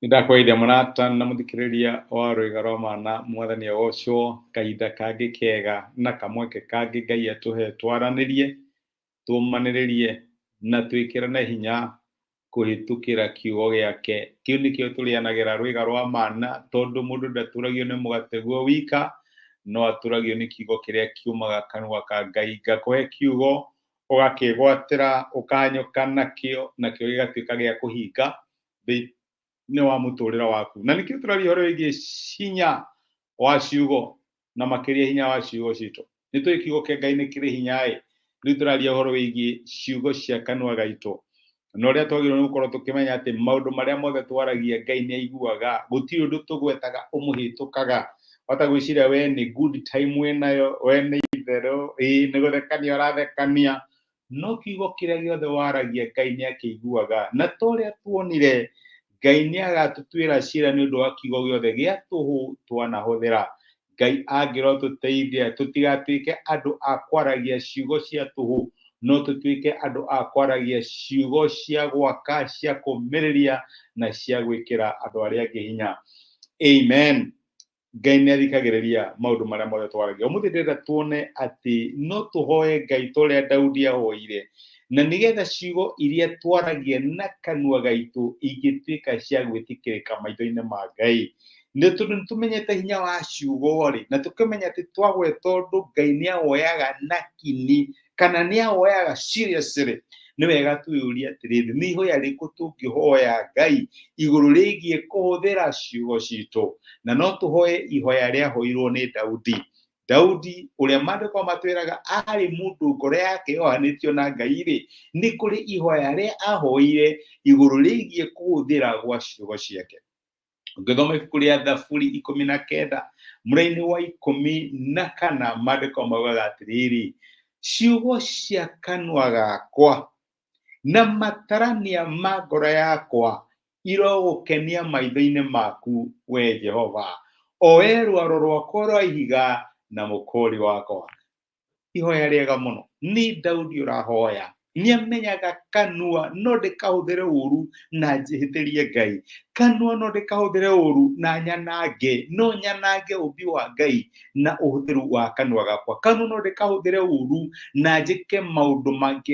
Nĩndakweheria mũrata na mũthikĩrĩria wa Rwĩga rwa Mana, Mwathani agocwo, kahinda kangĩ kega na kamweke kangĩ Ngai atũhe twaranĩrie, tũmanĩrĩrie na twĩkĩrane hinya kũhĩtũkĩra kiugo gĩake. Kĩu nĩkĩo tũrĩanagĩra Rwĩga rwa Mana, tondũ mũndũ ndatũragio nĩ mũgate guo wika, no atũragio nĩ kiugo kĩrĩa kiumaga kanua ka Ngai. Ngakũhe kiugo ũgakĩgwatĩra, ũkahanyũka nakĩo, nakĩo gĩgatuĩka gĩa kũhinga thĩinĩ wa mũtũrĩre waku. Na nĩkĩo tũraria ũhoro wĩgiĩ hinya wa ciugo, na makĩria hinya wa ciugo citũ. Nĩ tũĩ kiugo kĩa Ngai nĩ kĩrĩ hinya ĩ, rĩu tũraria ũhoro wĩgiĩ ciugo cia kanua gaitũ, na ũrĩa twagĩrĩirwo nĩ gũkorwo tũkĩmenya atĩ maũndũ marĩa mothe twaragia Ngai nĩ aiguaga, gũtirĩ ũndũ tũgwetaga ũmũhĩtũkaga. Wahota gwĩciria we nĩ good time wĩnayo, we nĩ itherũ, ĩĩ nĩ gũthekania ũrathekania, no kiugo kĩrĩa gĩothe waragia Ngai nĩ akĩiguaga. Na ta ũrĩa tuonire, Ngai nĩ agatũtuĩra cira nĩ ũndũ wa kiugo gĩothe gĩa tũhũ twanahũthĩra. Ngai angĩrotũteithia tũtigatuĩke andũ a kwaragia ciugo cia tũhũ, no tũtuĩke andũ a kwaragia ciugo cia gwaka, cia kũmĩrĩria na cia gwĩkĩra andũ arĩa angĩ hinya. Amen. Ngai nĩ athikagĩrĩria maũndũ marĩa mothe twaragia. Ũmũthĩ ndĩrenda tuone atĩ no tũhoe Ngai ta ũrĩa Daudi ahoire, na nĩgetha ciugo iria twaragia na kanua gaitũ ingĩtuĩka cia gwĩtĩkĩrĩka maitho-inĩ ma Ngai. Nĩ tondũ nĩ tũmenyete hinya wa ciugo rĩ, na tũkamenya atĩ twagweta ũndũ Ngai nĩ awoyaga na kinyi kana nĩ awoyaga seriously, nĩ wega twĩyũrie atĩrĩrĩ, nĩ ihoya rĩkũ tũngĩhoya Ngai igũrũ rĩgiĩ kũhũthĩra ciugo citũ? Na no tũhoe ihoya rĩahoirwo nĩ Daudi. Daudi ũrĩa maandĩko matwĩraga arĩ mũndũ ngoro yake yohanĩtio na Ngai rĩ, nĩ kũrĩ ihoya rĩa ahoire igũrũ rĩgiĩ kũhũthĩra gwa ciugo ciake. Ũngĩthoma ibuku rĩa Thaburi 19 mũraini wa 14, maandĩko maugaga atĩrĩrĩ, ciugo cia kanua gakwa na matarania ma ngoro yakwa irogũkenia maitho-inĩ maku, we Jehova, o we rwaro rwakwa rwa ihiga na mũkũũri wakwa. Ihoya rĩega mũno. Nĩ Daudi ũrahoya. Nĩ amenyaga kanua no ndĩkahũthĩre ũru na njĩhĩtĩrie Ngai. Kanua no ndĩkahũthĩre ũru na nyanange, no nyanange ũmbi wa Ngai na ũhũthĩru wa kanua gakwa. Kanua no ndĩkahũthĩre ũru na njĩke maũndũ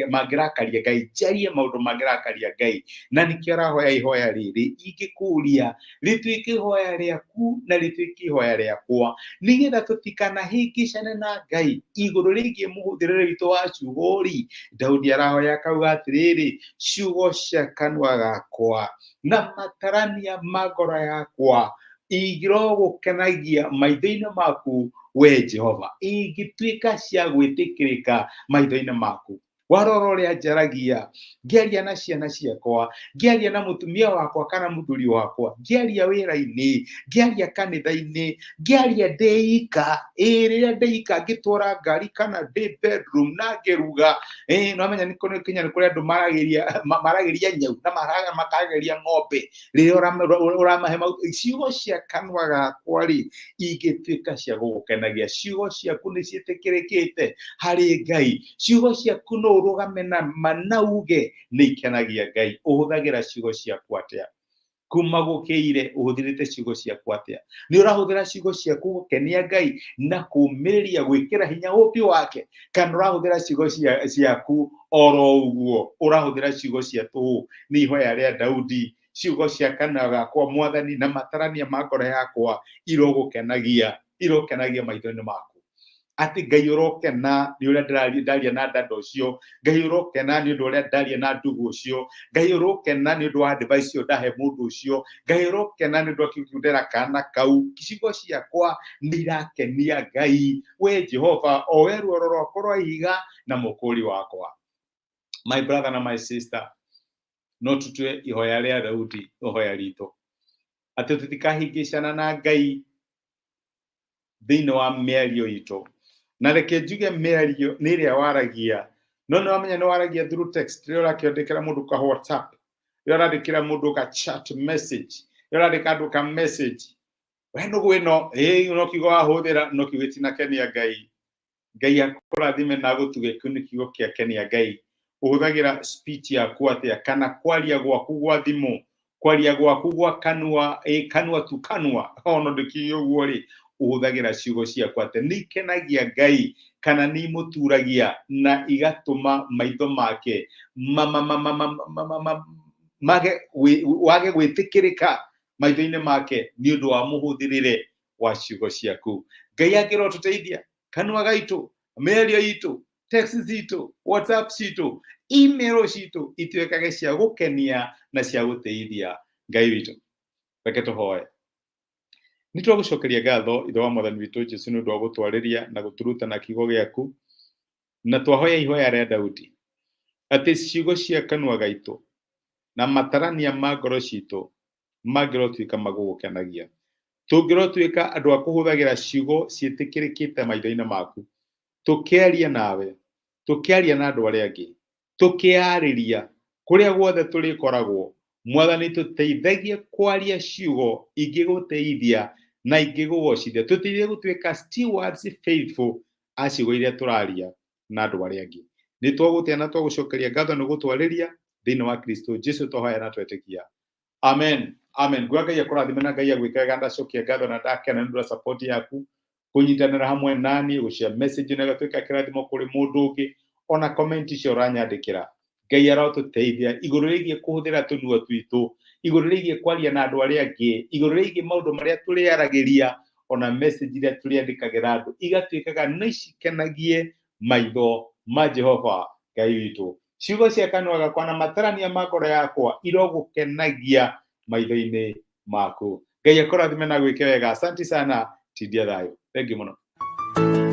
mangĩrakaria Ngai, njarie maũndũ mangĩrakaria Ngai. Na nĩkĩo arahoya ihoya rĩrĩ, ingĩkũria rĩtuĩke ihoya rĩaku na rĩtuĩke ihoya rĩakwa, nĩgetha tũtikanahĩngĩcane na Ngai igũrũ rĩgiĩ mũhũthĩrĩre witũ wa ciugo rĩ. Daudi arahoya akauga atĩrĩrĩ, ciugo cia kanua gakwa na matarania ma ngoro yakwa irogũkenagia maitho-inĩ maku, we Jehova, ingĩtuĩka cia gwĩtĩkĩrĩka maitho-inĩ maku. Warora ũrĩa njaragia, ngĩaria na ciana ciakwa, ngĩaria na mũtumia wakwa kana mũthuri wakwa, ngĩaria wĩra-inĩ, ngĩaria kanitha-inĩ, ngĩaria ndĩika, ĩĩ rĩrĩa ndĩika ngĩtwara ngari kana ndĩ bedroom na ngĩruga, ĩĩ nĩwamenya nĩ kũrĩ Kenya nĩ kũrĩ andũ maragĩria maragĩria nyau na makagĩria ng'ombe rĩrĩa ũramahe ciugo cia kanua gakwa rĩ ingĩtuĩka cia gũgũkenagia. Ciugo ciaku nĩ ciĩtĩkĩrĩkĩte harĩ Ngai. Ciugo ciaku no ũrũgame na ma na uge nĩ ikenagia Ngai. Ũhũthagĩra ciugo ciaku atĩa? Kuma gũkĩire ũhũthĩrĩte ciugo ciaku atĩa? Nĩ ũrahũthĩra ciugo ciaku gũkenia Ngai na kũũmĩrĩria gwĩkĩra hinya ũũmbi wake, kana ũrahũthĩra ciugo ciaku oro ũguo? Ũrahũthĩra ciugo cia tũhũ? Nĩ ihoya rĩa Daudi, ciugo cia kanua gakwa Mwathani na matarania ma ngoro yakwa irogũkenagia, irokenagia maitho-inĩ maku. Atĩ Ngai ũrokena nĩ ũrĩa ndaria na dada ũcio, Ngai ũrokena nĩ ũndũ ũrĩa ndaria na ndugu ũcio, Ngai ũrokena nĩ ũndũ wa advice ĩyo ndahe mũndũ ũcio, Ngai ũrokena nĩ ũndũ wa kiugo kĩu ndera kana kau. Ciugo ciakwa nĩ irakenia Ngai, we Jehova, o we ruoro rwakwa rwa ihiga na mũkũũri wakwa. My brother na my sister, no tũtue ihoya rĩa Daudi ihoya ritũ, atĩ tũtikahĩngĩcana na Ngai thĩinĩ wa mĩario itũ. Na reke njuge mĩario nĩ ĩrĩa waragia, no nĩ wamenya nĩ waragia through text, rĩrĩa ũrakĩandĩkĩra mũndũ ka WhatsApp, rĩrĩa ũrandĩkĩra mũndũ ka chat message, rĩrĩa ũrandĩka andũ ka message, we nũgũ ĩno, ĩĩ no kiugo wahũthĩra, no kiugo gĩtinakenia Ngai. Ngai akũrathime na agũtuge, kĩu nĩ kiugo kĩa kenia Ngai. Ũhũthagĩra speech yaku atĩa, kana kwaria gwaku gwa thimũ, Kwaria gwaku gwa kanua, ĩ kanua tu kanua, ona ndũkiuge ũguo rĩ, ũhũthagĩra ciugo ciaku atĩ nĩ ikenagia Ngai kana nĩ imũturagia na igatũma maitho make mage wage gwĩtĩkĩrĩka maitho-inĩ make nĩ ũndũ wa mũhũthĩrĩre wa ciugo ciaku. Ngai angĩrotũteithia kanua gaitũ, mĩario itũ, text citũ, WhatsApp citũ, email citũ ituĩkage cia gũkenia na cia gũteithia Ngai witũ. Reke tũhoe. Nĩ twagũcokeria ngatho, Ithe wa Mwathani witũ Jesu, nĩ ũndũ wa gũtwarĩria na gũtũruta na kiugo gĩaku, na twahoya ihoya rĩa Daudi atĩ ciugo cia kanua gaitũ na matarania ma ngoro citũ mangĩrotuĩka magũgũkenagia. Tũngĩrotuĩka andũ a kũhũthagĩra ciugo ciĩtĩkĩrĩkĩte maitho-inĩ maku, tũkĩaria nawe, tũkĩaria na andũ arĩa angĩ, tũkĩarĩria kũrĩa guothe tũrĩkoragwo. Mwathani, tũteithagie kwaria ciugo ingĩgũteithia na ingĩgũgocithia. Tũteithie gũtuĩka stewards faithful a ciugo iria tũraria na andũ arĩa angĩ. Nĩ twagũtĩa na twagũcokeria ngatho nĩ gũtwarĩria thĩinĩ wa Kristo Jesu twahoya na twetĩkia. Amen. Amen. Ngwa Ngai akũrathime na Ngai agwĩke wega. Ndacokia ngatho na ndakena nĩ ũndũ wa support yaku, kũnyitanĩra hamwe nani, gũshare message na gatuĩka kĩrathimo kũrĩ mũndũ ũngĩ, ona comment icio ũranyandĩkĩra. Ngai arotũteithia igũrũ rĩgiĩ kũhũthĩra tũnua twitũ, igũrũ rĩgiĩ kwaria na andũ arĩa angĩ, igũrũ rĩgiĩ maũndũ marĩa tũrĩaragĩria, ona message iria tũrĩandĩkagĩra andũ igatuĩkaga no cikenagie maitho ma Jehova Ngai witũ. Ciugo cia kanua gakwa na matarania ma ngoro yakwa irogũkenagia maitho-inĩ maku. Ngai akũrathime na gwĩke wega. Asante sana. Tindia thayũ. Thank you mũno.